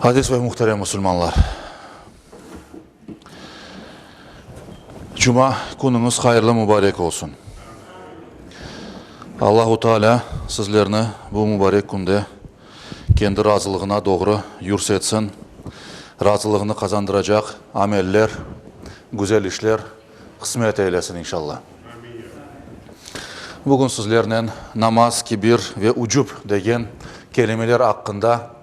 Aziz ve muhterem musulmanlar! Cuma künüñiz hayırlı mubarek olsun! Allahu Teala sizlerni bu mubarek künde kendi razılığına doğru yürsetsin, razılığını qazandıracaq ameller, güzel işler qısmet eylesin, inşallah. Bugün sizlernen namaz, kibir ve ucub degen kelimeler aqqında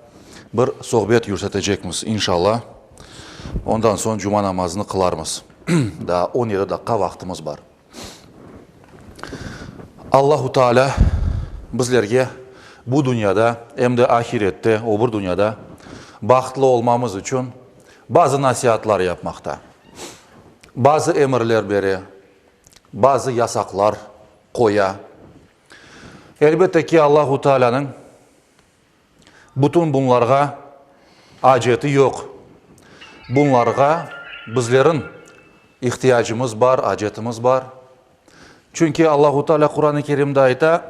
bir sohbet yürsetecekmiz, inşallah. Ondan soñ cuma namazını qılarmız. Daa 17 daqqa vaqtımız bar. Allahu Teala bizlerge bu dünyada, em de ahirette, o bir dünyada bahtlı olmamız içün bazı nasiatlar yapmaqta. Bazı emirler bere, bazı yasaqlar qoya. Elbette ki, Allahu Tealânıñ bütün bunlarğa aceti yoq. Bunlarğa bizlerin ihtiyacımız bar, acetimiz bar. Çünki Allahu Teala Quran-ı Kerimde ayta,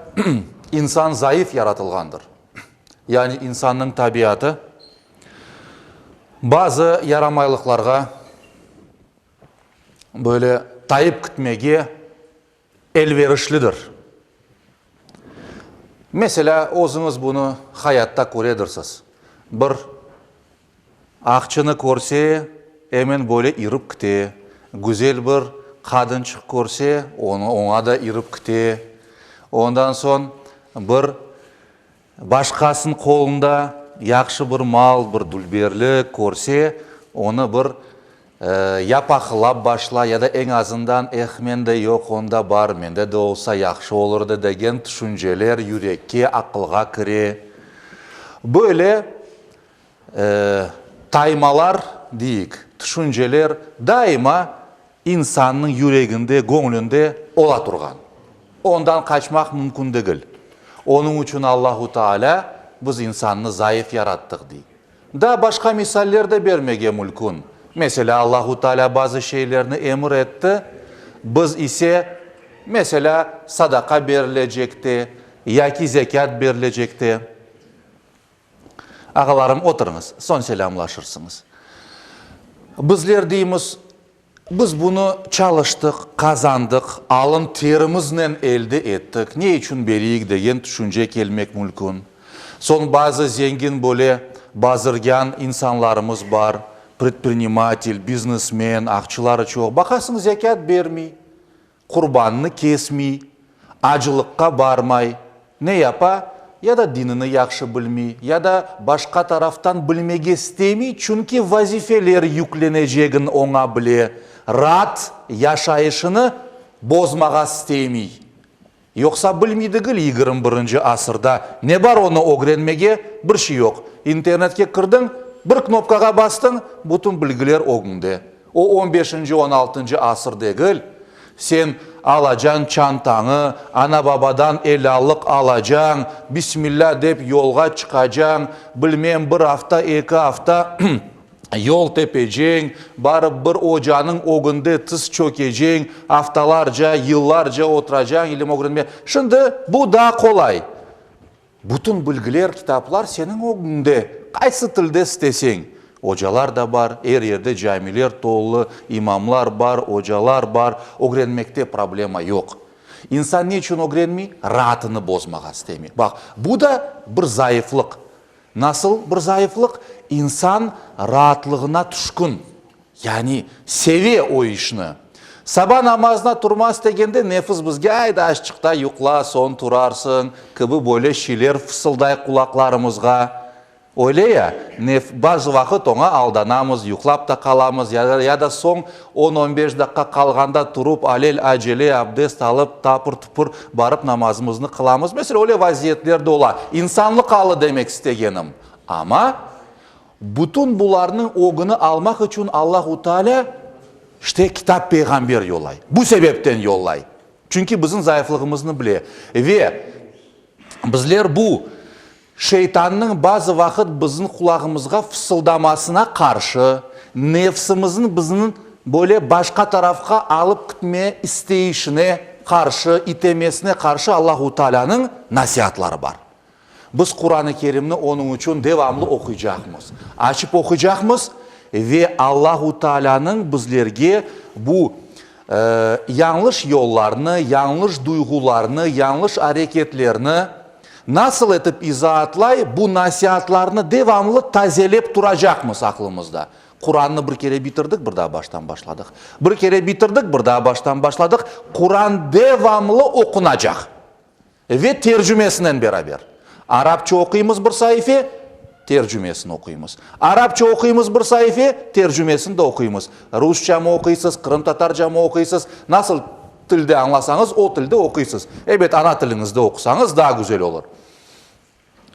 insan zayıf yaratılğandır. Yani insannıñ tabiatı bazı yaramaylıqlarğa böyle tayıp kitmege elverişlidir. Meselâ, özüñiz bunı hayatta köredirsiz. Bir aqçını körse, emen böyle irip kite, güzel bir qadınçıq körse, onı, oña da irip kite. Ondan soñ bir Başqasınıñ qolunda yahşı bir mal, bir dülberlik körse, onı bir ya pahıllap başlay, ya da eñ azından, Eh, mende yoq, onda bar, mende de olsa yahşı olurdı degen tüşünceler yürekke, aqılğa kire. Böyle taymalar, deyik, tüşünceler daima insannıñ yüreginde, göñlünde ola turğan. Ondan qaçmaq mümkün degil. Onıñ içün Allahu Teala, biz insannı zayıf yarattıq, dey. Daa başqa misaller de bermege mülkün. Meselâ, Allahu Teala bazı şeylerni emir etti, biz ise, meselâ, sadaqa berilecekte, yaki zekât berilecekte. Ağalarım, oturıñız, soñ selâmlaşırsıñız. Bizler deymiz, biz bunı çalıştıq, qazandıq, alın terimiznen elde ettik, ne içün bereyik degen tüşünce kelmek mülkün. Soñ bazı zengin böyle bazirgân insanlarımız bar, predprinimatel, biznesmen, aqçıları çoq, baqasıñ zekât bermey. Qurbannı kesmey, acılıqqa barmay, ne yapa, ya da dinini yahşı bilmey, ya da başqa taraftan bilmege istemey, çünki vazifeler yüklenecegin oña bile, raat yaşayışını bozmağa istemey. Yoqsa bilmey degil 21-nci asırda ne bar onı ögrenmege, bir şey yoq. İnternetke kirdiñ, bir knopkağa bastıñ, bütün bilgiler ögüñde. O on beşinci, on altıncı asır degil, sen alacañ çantañı, ana-babadan elâllıq alacañ, bismillâ dep yolğa çıqacañ, bilmem bir afta, eki afta yol tepeceñ, barıp bir ocanıñ ögünde tiz çökeceñ, aftalarca, yıllarca oturacañ ilim ögrenmege. Şimdi bu daa qolay. Bütün bilgiler, kitaplar seniñ ögüñde, qaysı tilde isteseñ. Ocalar da bar, er yerde camiler tolu, imamlar bar, ocalar bar, ögrenmekte problema yoq. İnsan ne içün ögrenmey? Raatını bozmağa istemey. Baq, bu da bir zayıflıq. Nasıl bir zayıflıq? İnsan raatlığına tüşkün, yani seve o işni. Saba namazına turma istegende nefis bizge, ayda azçıq da yuqla, soñ turarsıñ, kibi böyle şeyler fısılday qulaqlarımızğa. Öyle ya, nef, bazı vaqıt oña aldanamız, yuqlap da qalamız, ya da, ya da soñ on-on beş daqqa qalğanda turup, alel-acele abdest alıp, tapır-tupur barıp namazımıznı qılamız. Meselâ, öyle vaziyetler de ola. İnsanlıq alı demek istegenim. Amma bütün bularnıñ ögüni almaq içün Allahu Teala, işte, kitap peyğamber yollay. Bu sebepten yollay. Çünki bizim zayıflığımıznı bile. Ve bizler bu Şeytannıñ bazı vaqıt bizim qulağımızğa fısıldamasına qarşı, nefsimizniñ bizni böyle başqa tarafqa alıp kitme isteyişine qarşı, itemesine qarşı Allahu Taalânıñ nasiatları bar. Biz Quran-ı Kerimni onıñ içün devamlı oquycaqmız. Açıp oquycaqmız ve Allahu Taalânıñ bizlerge bu yañlış yollarnı, yañlış duyğularnı, yañlış areketlerni nasıl etip izaatlay, bu nasiatlarnı devamlı tazelep turacaqmız aqlımızda. Qurannı bir kere bitirdik, bir daa baştan başladıq. Bir kere bitirdik, bir daa baştan başladıq. Quran devamlı oqunacaq. Ve tercümesinen beraber. Arapça oquymız bir saife, tercümesini oquymız. Arapça oquymız bir saife, tercümesini de oquymız. Rusçamı oquysız, qırımtatarcamı oquysız, nasıl tilde añlasañız, o tilde oquysız. Ebet, ana tiliñizde oqusañız, daa güzel olur.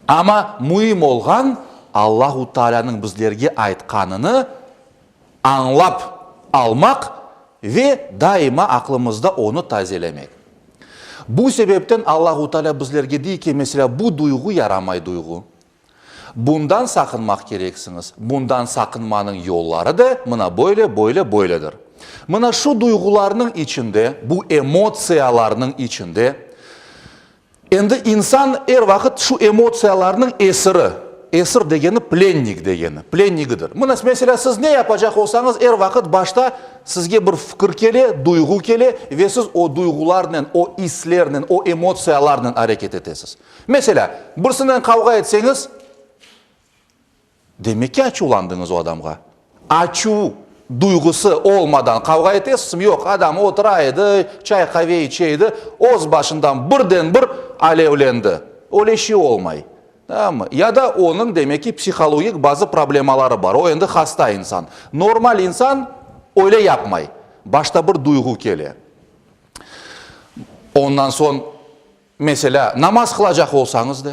Amma müim olğan, Allahu Taalânıñ bizlerge aytqanını añlap almaq ve daima aqlımızda onı tazelemek. Bu sebepten Allahu Taalâ bizlerge dey ki, meselâ, bu duyğu yaramay duyğu. Bundan saqınmaq kereksiñiz. Bundan saqınmanıñ yolları da mına böyle, böyle, böyledir. Mına şu duyğularnıñ içinde, bu emotsiyalarnıñ içinde Endi insan er vaqıt şu emotsiyalarnıñ esiri, esir degeni plennik degeni, plennigidir. Mına, meselâ, siz ne yapacaq olsañız, er vaqıt başta sizge bir fikir kele, duyğu kele ve siz o duyğularnen, o islernen, o emotsiyalarnen areket etesiz. Meselâ, birisinen qavğa etseñiz, Demek ki, açuvlandıñız o adamğa. Açuv duyğusı olmadan qavğa etesizmi? Yoq, adam otura edi, çay-qave içe edi, öz başından birden-bir alevlendi. Öyle şey olmay. Tamam, ya da onıñ, demek ki, psihologik bazı problemaları bar, o endi hasta insan. Normal insan öyle yapmay. Başta bir duyğu kele. Ondan soñ, meselâ, namaz qılacaq olsañız da,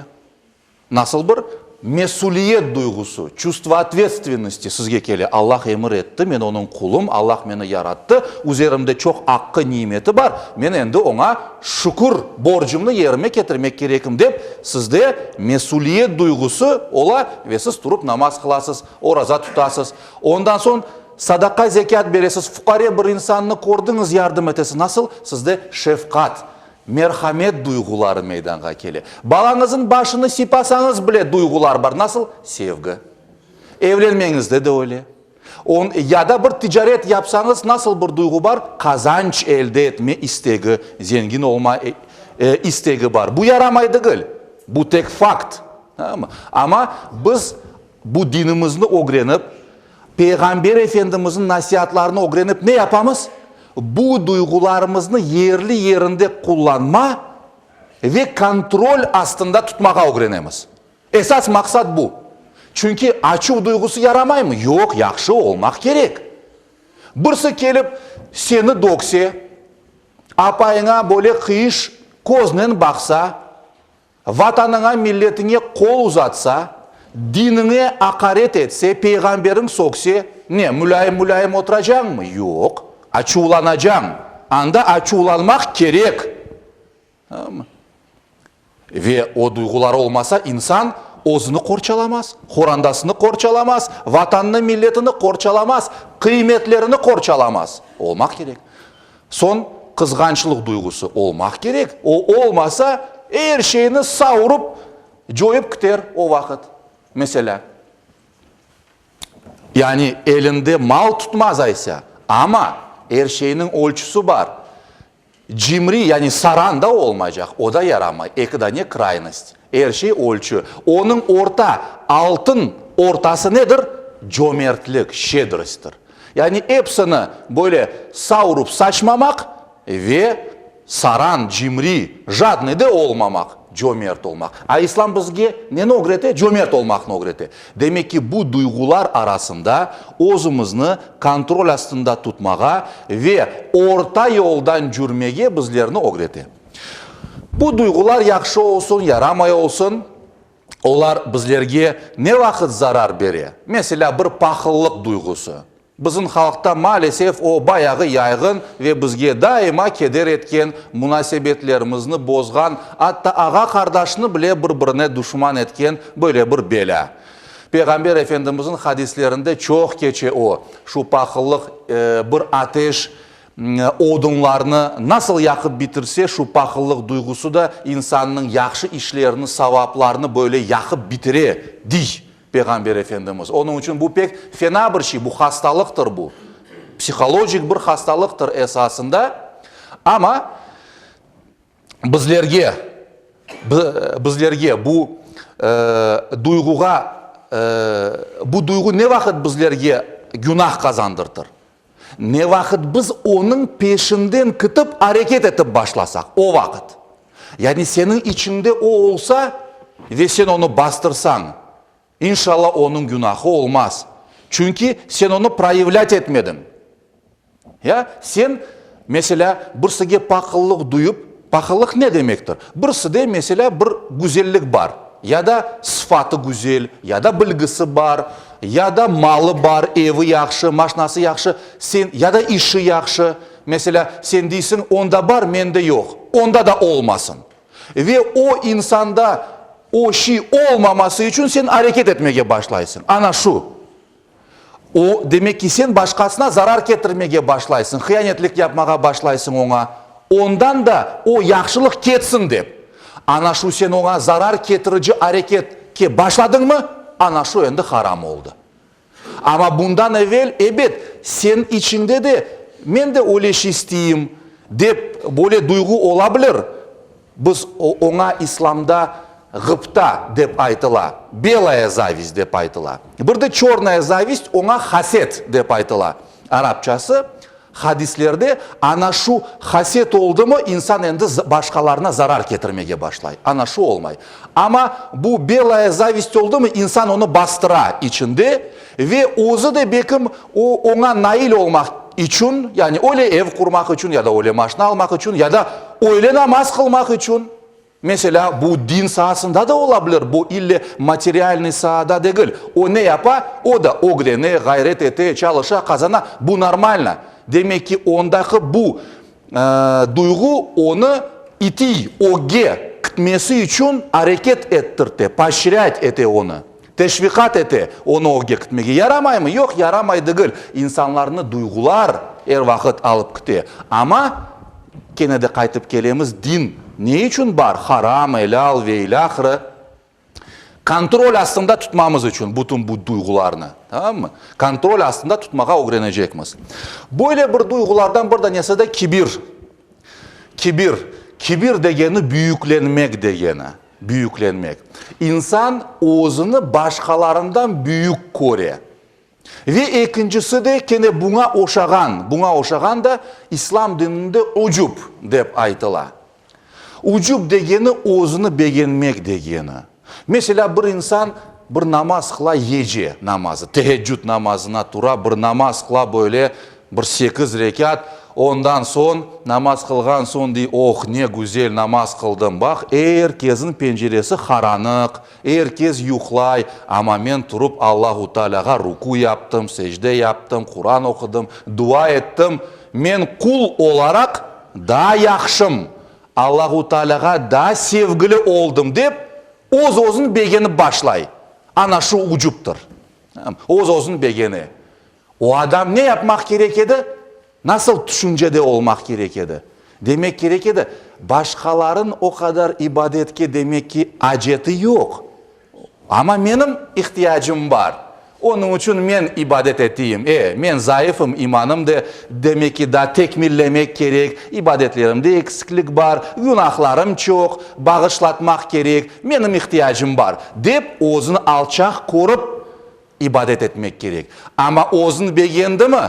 Nasıl bir mesüliyet duyğusı, çувство otvetstvennosti, sizge kele, Allah emir etti, men Onıñ qulum, Allah meni yarattı, üzerimde çoq aqqı, nimeti bar, men endi Oña şükür borcumnı yerime ketirmek kerekim dep, sizde mesüliyet duyğusı ola ve siz turıp namaz qılasız, oraza tutasız. Ondan soñ sadaqa, zekât beresiz, fuqare bir insannı kördiñiz, yardım etesiz. Nasıl? Sizde şefqat, Merhamet duyğuları meydanğa kele. Balañızıñ başını sıypasañız bile duyğular bar. Nasıl? Sevgi. Evlenmeñizde de öyle. On, ya da bir ticaret yapsañız nasıl bir duyğu bar? Qazanç elde etme istegi, zengin olma istegi bar. Bu yaramay degil. Bu tek fakt. Tamam mı? Amma biz bu dinimizni ögrenip, Peyğamber Efendimizniñ nasiatlarını ögrenip ne yapamız? Bu duyğularımıznı yerli-yerinde qullanma ve kontrol astında tutmağa ögrenemiz. Esas maqsat bu. Çünki açuv duyğusı yaramaymı? Yoq, yahşı olmaq kerek. Birisi kelip seni dögse, apayıña böyle qıyış köznen baqsa, Vatanıña, milletiñe qol uzatsa, diniñe aqaret etse, peyğamberiñ sökse, ne, mulâyim-mulâyim oturacañmı? Yoq, açuvlanacañ. Anda açuvlanmaq kerek. Ve o duyğular olmasa, insan özüni qorçalamaz, qorandasını qorçalamaz, vatanını, milletini qorçalamaz, qıymetlerini qorçalamaz. Olmaq kerek. Soñ qızğançlıq duyğusı olmaq kerek, o olmasa, er şeyni savurıp, coyıp kiter o vaqıt, meselâ. Yani elinde mal tutmaz aysa, amma er şeyniñ ölçüsi bar. Cimri, yani saran da olmaycaq, o da yaramay, eki dane kraynost. Er şey ölçü. Onıñ orta, altın ortası nedir? Cömertlik, şedrosttir. Yani epsini böyle savurıp saçmamaq ve saran, cimri, jadnıy de olmamaq, cömert olmaq. A İslam bizge neni ögrete? Cömert olmaqnı ögrete. Demek ki, bu duyğular arasında özümizni kontrol astında tutmağa ve orta yoldan cürmege bizlerni ögrete. Bu duyğular yahşı olsun, yaramay olsun, Olar bizlerge ne vaqıt zarar bere? Meselâ, bir pahıllıq duyğusı. Bizim halqta maalesef o bayağı yayğın ve bizge daima keder etken, munasebetlerimizni bozğan, atta ağa-qardaşnı bile bir-birine duşman etken böyle bir belâ. Peyğamber Efendimizniñ hadislerinde çoq keçe o, şu pahıllıq bir ateş. Odunlarnı nasıl yaqıp bitirse, şu pahıllıq duyğusı da insannıñ yahşı işlerini, savaplarını böyle yaqıp bitire, diy Peyğamber Efendimiz. Onıñ içün bu pek fena bir şey, bu hastalıqtır bu. Psihologik bir hastalıqtır esasında. Amma bizlerge, bizlerge bu duyğuğa, bu duyğu ne vaqıt bizlerge günah qazandırtır? Ne vaqıt biz onıñ peşinden kitip areket etip başlasaq, o vaqıt. Yani seniñ içiñde o olsa ve sen onı bastırsañ, inşalla onıñ günahı olmaz. Çünki sen onı proyavlât etmediñ. Ya, sen, meselâ, birsige paqıllıq duyıp, paqıllıq ne demektir? Birside, meselâ, bir güzellik bar, ya da sıfatı güzel, ya da bilgisi bar, ya da malı bar, evi yahşı, maşnası yahşı, sen, ya da işi yahşı, meselâ, sen deysiñ, onda bar, mende yoq, onda da olmasın. Ve o insanda o şiy olmaması içün sen areket etmege başlaysıñ. Ana şu. O, demek ki, sen başqasına zarar ketirmege başlaysıñ, hıyanetlik yapmağa başlaysıñ oña, ondan da o yahşılıq ketsin dep. Ana şu sen oña zarar ketirici areketke başladıñmı, ana şu endi haram oldı. Amma bundan evel, ebet, sen içiñde de men de öyle şey isteyim dep böyle duyğu ola bilir, Biz oña İslamda ğıpta dep aytıla, belaya zavist dep aytıla. Bir de çornaya zavist oña haset dep aytıla, arapçası. Hadislerde ana şu haset oldımı, insan endi başqalarına zarar ketirmege başlay. Ana şu olmay. Amma bu belaya zavist oldımı, insan onı bastıra içinde ve özü de bekim o oña nail olmaq içün, yani öyle ev qurmaq içün ya da öyle maşna almaq içün ya da öyle namaz qılmaq içün, meselâ, bu din saasında da ola bilir, bu ille materialnıy saada degil, o ne yapa, o da ögrene, ğayret ete, çalışa, qazana, bu normalno. Demek ki, ondaki bu duyğu onı itiy, ögge kitmesi içün areket ettirte, poşrât ete onı. Teşviqat ete, onı ögge kitmege yaramaymı? Yoq, yaramay degil. İnsanlarnı duyğular er vaqıt alıp kite. Amma, kene de qaytıp kelemiz, din ne içün bar? Haram, elâl ve ilâhre. Kontrol astında tutmamız içün bütün bu duyğularnı, tamammı? Kontrol astında tutmağa ögrenecekmiz. Böyle bir duyğulardan bir danesi de kibir. Kibir. Kibir degeni büyüklenmek degeni. Büyüklenmek. İnsan özüni başqalarından büyük köre. Ve ekincisi de kene buña oşağan, buña oşağan da İslam dininde ucub dep aytıla. Ucub degeni özüni begenmek degeni. Meselâ, bir insan bir namaz qıla, gece namazı, teheccüd namazına tura, bir namaz qıla böyle Bir sekiz rekât, ondan soñ, namaz qılğan soñ dey, Oh, ne güzel namaz qıldım, baq, er kezniñ penceresi qaranıq, er kez yuqlay, amma men turıp Allahu Taalâğa ruku yaptım, secde yaptım, Quran oqudım, dua ettim, men qul olaraq daa yahşım, Allahu Taalâğa daa sevgili oldım, dep, öz-özün begenip başlay. Ana şu ucuptır. Öz-özün begene. O adam ne yapmaq kerek edi? Nasıl tüşüncede olmaq kerek edi? Demek kerek edi, başqaların o qadar ibadetke demek ki aceti yoq. Amma menim ihtiyacım bar. Onıñ içün men ibadet eteyim. E, men zayıfım, imanım de demek ki daa tekmillemek kerek, ibadetlerimde eksiklik bar, günahlarım çoq, bağışlatmaq kerek, menim ihtiyacım bar, dep özüni alçaq körip ibadet etmek kerek. Amma özün begendimi,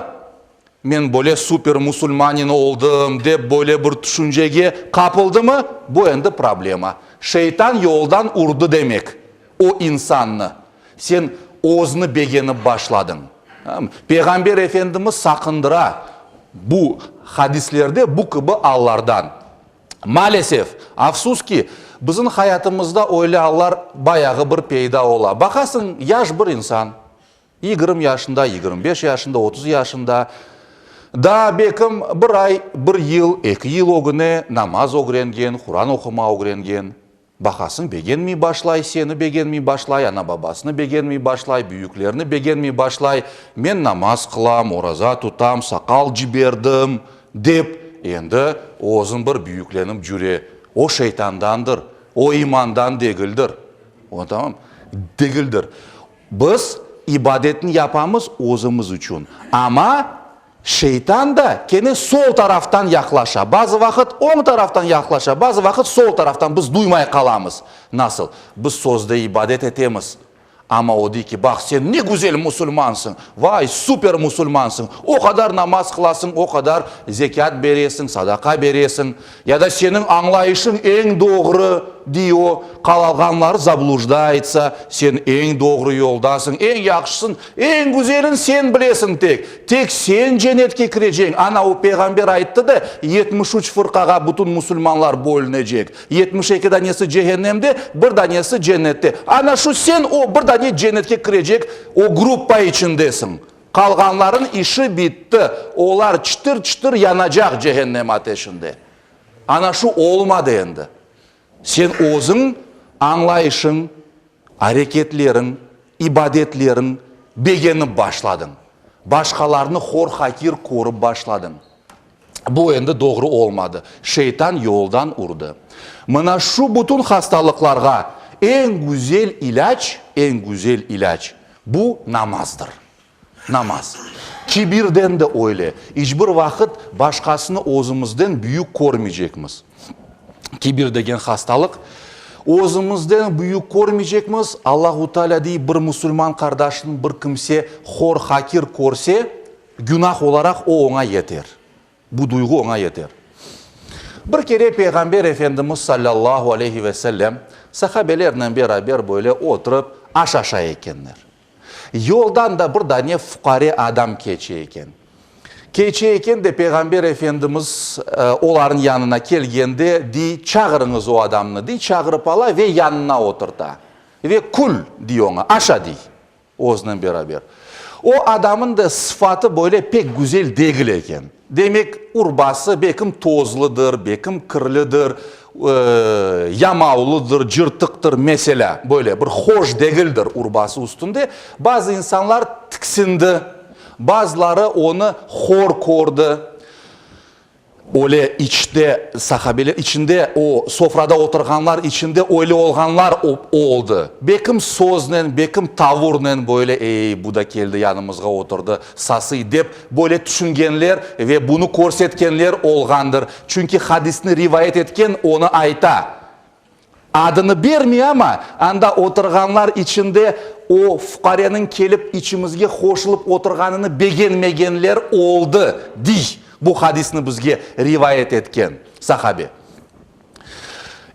men böyle super musulmanin oldım dep böyle bir tüşüncege qapıldımı, bu endi problema. Şeytan yoldan urdı demek o insannı. Sen özüni begenip başladıñ. Peyğamber Efendimiz saqındıra bu hadislerde bu kibi allardan. Maalesef, afsus ki, bizim hayatımızda öyle allar bayağı bir peyda ola. Baqasıñ, yaş bir insan, 20 yaşında, 25 yaşında, 30 yaşında, daa bekim bir ay, bir yıl, eki yıl ögüne namaz ögrengen, Quran oqumağa ögrengen. Baqasıñ, begenmey başlay, seni begenmey başlay, ana-babasını begenmey başlay, büyüklerni begenmey başlay. Men namaz qılam, oraza tutam, saqal ciberdim. Dep, endi özün bir büyüklenip cüre. O şeytandandır, o imandan degildir. O, tamam, degildir. Biz ibadetni yapamız özümiz içün, amma şeytan da kene sol taraftan yaqlaşa. Bazı vaqıt oñ taraftan yaqlaşa, bazı vaqıt sol taraftan, biz duymay qalamız. Nasıl? Biz sözde ibadet etemiz, Amma o dey ki, baq, sen ne güzel musulmansıñ, vay, super musulmansıñ, o qadar namaz qılasıñ, o qadar zekât beresiñ, sadaqa beresiñ, ya da seniñ añlayışıñ eñ doğru, dey o, qalalğanları zablujdaetsa, sen eñ doğru yoldasıñ, eñ yahşısıñ, eñ güzelin sen bilesiñ tek, tek sen cennetke kireceñ, ana o peyğamber ayttı da, 73 fırqağa bütün musulmanlar bölünecek. 72 danesi cehennemde, bir danesi cennette. Ana şu sen o bir dane cennetke kirecek o gruppa içindesiñ. Qalğanlarıñ işi bitti, olar çıtır-çıtır yanacaq cehennem ateşinde. Ana şu olmadı endi. Sen özüñ añlayışıñ, areketleriñ, ibadetleriñ begenip başladıñ. Başqalarnı hor-hakir körip başladıñ. Bu endi doğru olmadı. Şeytan yoldan urdı. Mına şu bütün hastalıqlarğa eñ güzel ilâc, eñ güzel ilâc, bu namazdır. Namaz. Kibirden de öyle. İç bir vaqıt başqasını özümizden büyük körmeycekmiz. Kibir degen hastalıq. Özümizden büyük körmeycekmiz. Allahu Teala dey, bir musulman qardaşını bir kimse hor-hakir körse, Günah olaraq o oña yeter. Bu duyğu oña yeter. Bir kere Peyğamber Efendimiz salâllahu aleyhi ve sellem sahabelernen beraber böyle oturıp aş aşay ekenler. Yoldan da bir dane fuqare adam keçe eken. Keçe eken de Peyğamber Efendimiz olarnıñ yanına kelgende dey, Çağırıñız o adamnı, dey, çağırıp ala ve yanına oturta. Ve kül, dey oña, aşa, dey. Özünen beraber. O adamın da sıfatı böyle pek güzel degil eken. Demek, urbası bekim tozludır, bekim kirlidir, yamavlıdır, cırtıqtır, meselâ, böyle bir hoş degildir urbası üstünde. Bazı insanlar tiksindi, bazıları onı hor kördi. Öyle içte sahabeler içinde, o sofrada oturğanlar içinde öyle olğanlar oldı. Bekim söznen, bekim tavurnen böyle, ey, bu da keldi yanımızğa oturdı, sasıy dep böyle tüşüngenler ve bunı körsetkenler olğandır. Çünki hadisni rivayet etken onı ayta. Adını bermey amma, anda oturğanlar içinde o fuqareniñ kelip içimizge qoşulıp oturğanını begenmegenler oldı, dey bu hadisni bizge rivayet etken sahabe.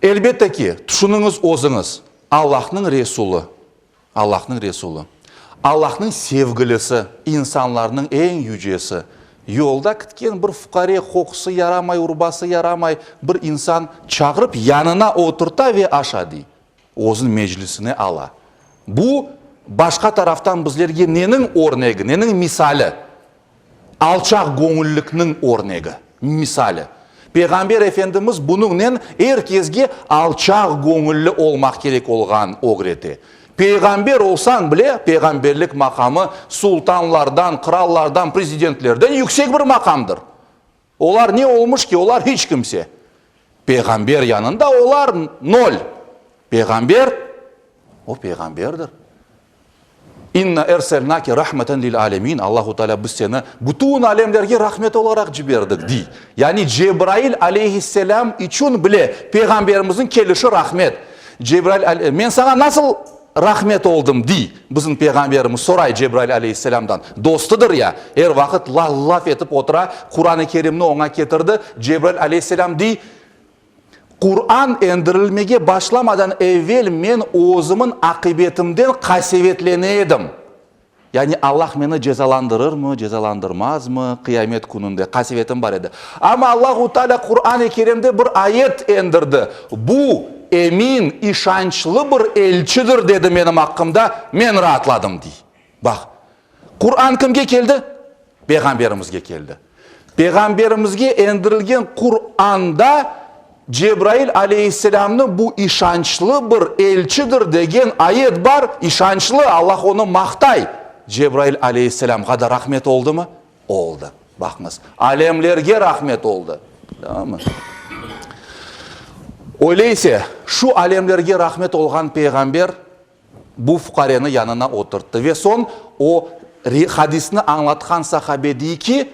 Elbette ki, tüşüniñiz özüñiz, Allahnıñ Resulı, Allahnıñ Resulı, Allahnıñ sevgilisi, insanlarnıñ eñ yücesi, yolda kitken bir fuqare, qoqusı yaramay, urbası yaramay bir insan çağırıp yanına oturta ve aşa dey, özüniñ meclisine ala. Bu, başqa taraftan bizlerge neniñ örnegi, neniñ misali? Alçaq göñüllikniñ örnegi, misali. Peyğamber Efendimiz bunıñnen er kesge alçaq göñülli olmaq kerek olğanın ögrete. Peyğamber olsañ bile, peyğamberlik maqamı sultanlardan, qırallardan, prezidentlerden yüksek bir maqamdır. Olar ne olmış ki, olar hiç kimse. Peyğamber yanında olar nol. Peyğamber, o peyğamberdir. İnna erselnake rahmeten lil alemin, Allahu Teala biz seni bütün alemlerge rahmet olaraq ciberdik, dey. Yani Cebrail aleyhisselam içün bile Peyğamberimizniñ kelişi rahmet. Cebrail, men saña nasıl rahmet oldım, dey bizim Peyğamberimiz, soray Cebrail aleyhisselamdan. Dostudır ya, er vaqıt laf etip otura, Quran-ı Kerimni oña ketirdi, Cebrail aleyhisselam dey, Quran endirilmege başlamadan evel men özümiñ aqibetimden qasevetlene edim. Yani Allah meni cezalandırırmı, cezalandırmazmı qıyamet kününde qasevetim bar edi. Amma Allahu Teala Quran-ı Kerimde bir ayet endirdi. Bu, emin, işançlı bir elçidir dedi menim aqqımda, men raatladım, dey. Baq, Quran kimge keldi? Peyğamberimizge keldi. Peyğamberimizge endirilgen Quranda Cebrail aleyhisselâmnı bu işançlı bir elçidir degen ayet bar, işançlı, Allah onı maqtay. Cebrail aleyhisselâmğa da rahmet oldımı? Oldı. Baqıñız, alemlerge rahmet oldı. Tamam mı? Öyleyse, şu alemlerge rahmet olğan peyğamber bu fuqareni yanına oturttı. Ve soñ o hadisni añlatqan sahabe dey ki,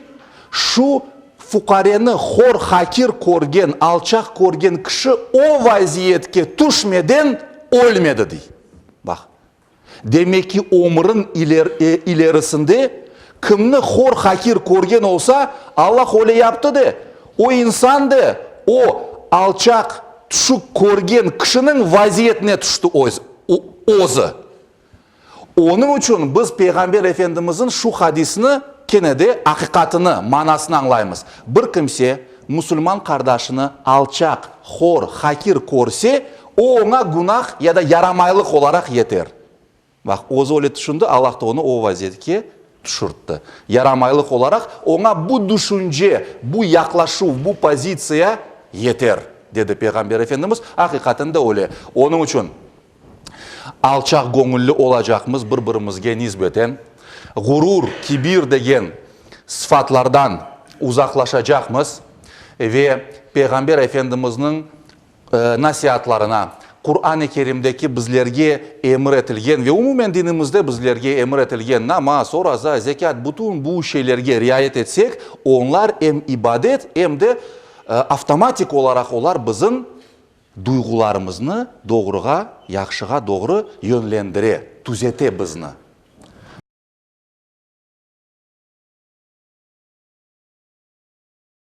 şu fuqareni hor-hakir körgen, alçaq körgen kişi o vaziyetke tüşmeden ölmedi, dey. Baq. Demek ki, ömrüñ ilerisinde kimni hor-hakir körgen olsa, Allah öyle yaptı de, o insan de o alçaq, tüşük körgen kişiniñ vaziyetine tüşti özü. Onıñ içün biz Peyğamber Efendimizniñ şu hadisini kene de aqiqatını, manasını añlaymız. Bir kimse musulman qardaşını alçaq, hor, hakir körse, o oña günah ya da yaramaylıq olaraq yeter. Baq, özü öyle tüşündi, Allah da onı o vaziyetke tüşürtti. Yaramaylıq olaraq oña bu düşünce, bu yaqlaşuv, bu pozitsiya yeter, dedi Peyğamber Efendimiz. Aqiqaten de öyle. Onıñ içün alçaq göñülli olacaqmız bir-birimizge nisbeten, ğurur, kibir degen sıfatlardan uzaqlaşacaqmız ve Peyğamber Efendimizniñ nasiatlarına, Quran-ı Kerimdeki bizlerge emir etilgen ve umumen dinimizde bizlerge emir etilgen namaz, oraza, zekât, bütün bu şeylerge riayet etsek, onlar em ibadet, em de avtomatik olaraq olar bizim duyğularımıznı doğruğa, yahşığa doğru yönlendire, tüzete bizni.